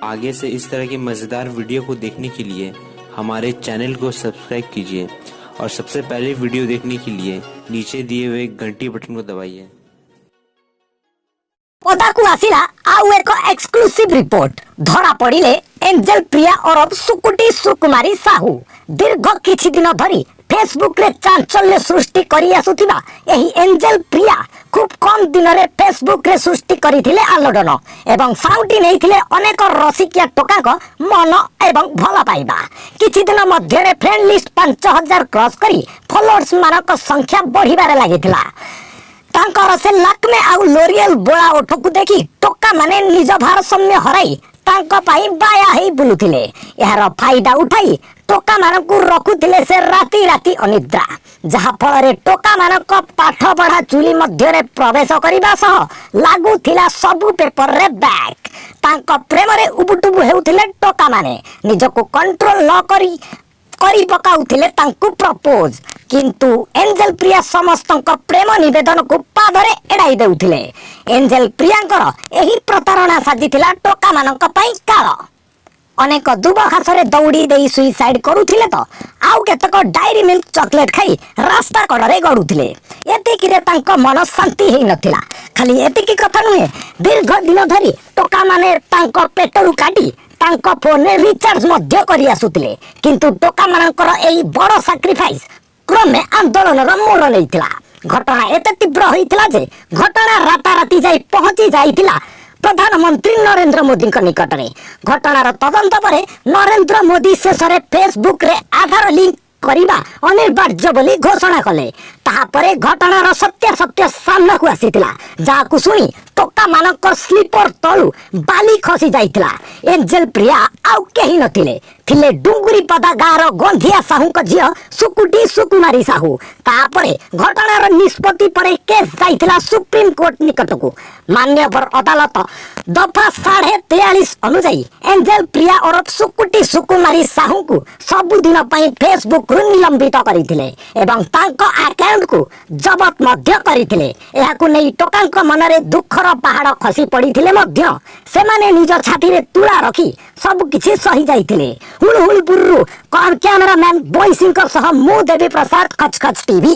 आगे से इस तरह की मज़ेदार वीडियो को देखने के लिए हमारे चैनल को सब्सक्राइब कीजिए और सबसे पहले वीडियो देखने के लिए नीचे दिए हुए घंटी बटन को दबाइए। ପଦାକୁ ଆସିଲା ଆଉ ଏକ ଏକ୍ସକ୍ଲୁସିଭ ରିପୋର୍ଟ। ଧରା ପଡ଼ିଲେ ଏଞ୍ଜେଲ ପ୍ରିୟା ଓରଫ ସୁକୁଟି ସୁକୁମାରୀ ସାହୁ। ଦୀର୍ଘ କିଛି ଦିନ ଧରି ଫେସବୁକରେ ଚାଞ୍ଚଲ୍ୟ ସୃଷ୍ଟି କରି ଆସୁଥିବା ଏହି ଏଞ୍ଜେଲ ପ୍ରିୟା ଖୁବ୍ କମ୍ ଦିନରେ ଫେସବୁକରେ ସୃଷ୍ଟି କରିଥିଲେ ଆଲୋଡ଼ନ ଏବଂ ସାଉଁଟି ନେଇଥିଲେ ଅନେକ ରସିକିଆ ଟୋକାଙ୍କ ମନ ଏବଂ ଭଲ ପାଇବା। କିଛି ଦିନ ମଧ୍ୟରେ ଫ୍ରେଣ୍ଡ ଲିଷ୍ଟ 5000 କ୍ରସ୍ କରି ଫଲୋଅର୍ସ ମାନଙ୍କ ସଂଖ୍ୟା ବଢିବାରେ ଲାଗିଥିଲା। ତାଙ୍କର ସେ ଲାକ୍ମେ ଆଉ ଲୋରିଏଲ ବୋଳା ଓଠକୁ ଦେଖି ଟୋକାମାନେ ନିଜ ଭାରସାମ୍ୟ ହରାଇ ତାଙ୍କ ପାଇଁ ବାୟା ହେଇ ବୁଲୁଥିଲେ। ଏହାର ଫାଇଦା ଉଠାଇ ଟୋକାମାନଙ୍କୁ ରଖୁଥିଲେ ସେ ରାତି ରାତି ଅନିଦ୍ରା, ଯାହା ଫଳରେ ଟୋକାମାନଙ୍କ ପାଠ ପଢା ଚୁଲି ମଧ୍ୟରେ ପ୍ରବେଶ କରିବା ସହ ଲାଗୁଥିଲା ସବୁ ପେପରରେ ବ୍ୟାକ୍। ତାଙ୍କ ପ୍ରେମରେ ଉବୁଟୁବୁ ହେଉଥିଲେ ଟୋକାମାନେ। ନିଜକୁ କଣ୍ଟ୍ରୋଲ ନ କରି କରି ପକାଉଥିଲେ ତାଙ୍କୁ ପ୍ରପୋଜ। କିନ୍ତୁ ଏଞ୍ଜେଲ ପ୍ରିୟା ସମସ୍ତଙ୍କ ପ୍ରେମ ନିବେଦନକୁ ପାଦରେ ଏଡ଼ାଇ ଦେଉଥିଲେ। ଏଞ୍ଜେଲ ପ୍ରିୟାଙ୍କର ଏହି ପ୍ରତାରଣା ସାଜିଥିଲା ଟୋକାମାନଙ୍କ ପାଇଁ କାଳ। ଅନେକ ଦୁବ ଘାସରେ ଦୌଡ଼ି ଦେଇ ସୁଇସାଇଡ୍ କରୁଥିଲେ ତ ଆଉ କେତେକ ଡାଏରୀ ମିଲ୍କ ଚକୋଲେଟ ଖାଇ ରାସ୍ତା କଡ଼ରେ ଗଡୁଥିଲେ। ଏତିକିରେ ତାଙ୍କ ମନ ଶାନ୍ତି ହେଇନଥିଲା। ଖାଲି ଏତିକି କଥା ନୁହେଁ, ଦୀର୍ଘ ଦିନ ଧରି ଟୋକାମାନେ ତାଙ୍କ ପେଟରୁ କାଟି ତାଙ୍କ ଫୋନରେ ରିଚାର୍ଜ ମଧ୍ୟ କରି ଆସୁଥିଲେ। କିନ୍ତୁ ଟୋକାମାନଙ୍କର ଏଇ ବଡ଼ ସାକ୍ରିଫାଇସ୍ କ୍ରମେ ଆନ୍ଦୋଳନର ମୋଡ଼ ନେଇଥିଲା। ଘଟଣା ଏତେ ତୀବ୍ର ହୋଇଥିଲା ଯେ ଘଟଣା ରାତାରାତି ଯାଇ ପହଞ୍ଚି ଯାଇଥିଲା ପ୍ରଧାନମନ୍ତ୍ରୀ ନରେନ୍ଦ୍ର ମୋଦିଙ୍କ ନିକଟରେ। ଘଟଣାର ତଦନ୍ତ ପରେ ନରେନ୍ଦ୍ର ମୋଦି ଶେଷରେ ଫେସବୁକରେ ଆଧାର ଲିଙ୍କ କରିବା ଅନିବାର୍ଯ୍ୟ ବୋଲି ଘୋଷଣା କଲେ। ତାହାପରେ ଘଟଣାର ସତ୍ୟାସତ୍ୟ ସାମ୍ନାକୁ ଆସିଥିଲା, ଯାହାକୁ ଶୁଣି ଟୋକାମାନଙ୍କ ସ୍ଲିପର ତଳୁ ବାଲି ଖସି ଯାଇଥିଲା। ଏଞ୍ଜେଲ ପ୍ରିୟା ଆଉ କେହି ନଥିଲେ, ଥିଲେ ଡୁଙ୍ଗୁରିପଦା ଗାଁର ଗନ୍ଧିଆ ସାହୁଙ୍କ ଝିଅ ସୁକୁଟି ସୁକୁମାରୀ ସାହୁ। ତାପରେ ଘଟଣାର ନିଷ୍ପତ୍ତି ପରେ କେସ୍ ଯାଇଥିଲା ସୁପ୍ରିମକୋର୍ଟ ନିକଟକୁ। ମାନ୍ୟବର ଅଦାଲତ ଦଫା 43.5 ଅନୁଯାୟୀ ଏଞ୍ଜେଲ ପ୍ରିୟା ଓରଫ ସୁକୁଟି ସୁକୁମାରୀ ସାହୁଙ୍କୁ ସବୁଦିନ ପାଇଁ ଫେସବୁକରୁ ନିଲମ୍ବିତ କରିଥିଲେ ଏବଂ ତାଙ୍କ ଆକାଉଣ୍ଟକୁ ଜବତ ମଧ୍ୟ କରିଥିଲେ। ଏହାକୁ ନେଇ ଟୋକାଙ୍କ ମନରେ ଦୁଃଖର ପାହାଡ଼ ଖସି ପଡ଼ିଥିଲେ ମଧ୍ୟ ସେମାନେ ନିଜ ଛାତିରେ ତୁଳା ରଖି ସବୁ କିଛି ସହି ଯାଇଥିଲେ। ହୁଳୁହୁଳିପୁରରୁ କ୍ୟାମେରାମ୍ୟାନ ବୈଶୀଙ୍କ ସହ ମୁଁ ଦେବୀ ପ୍ରସାଦ, ଖଚ ଖଚ ଟିଭି।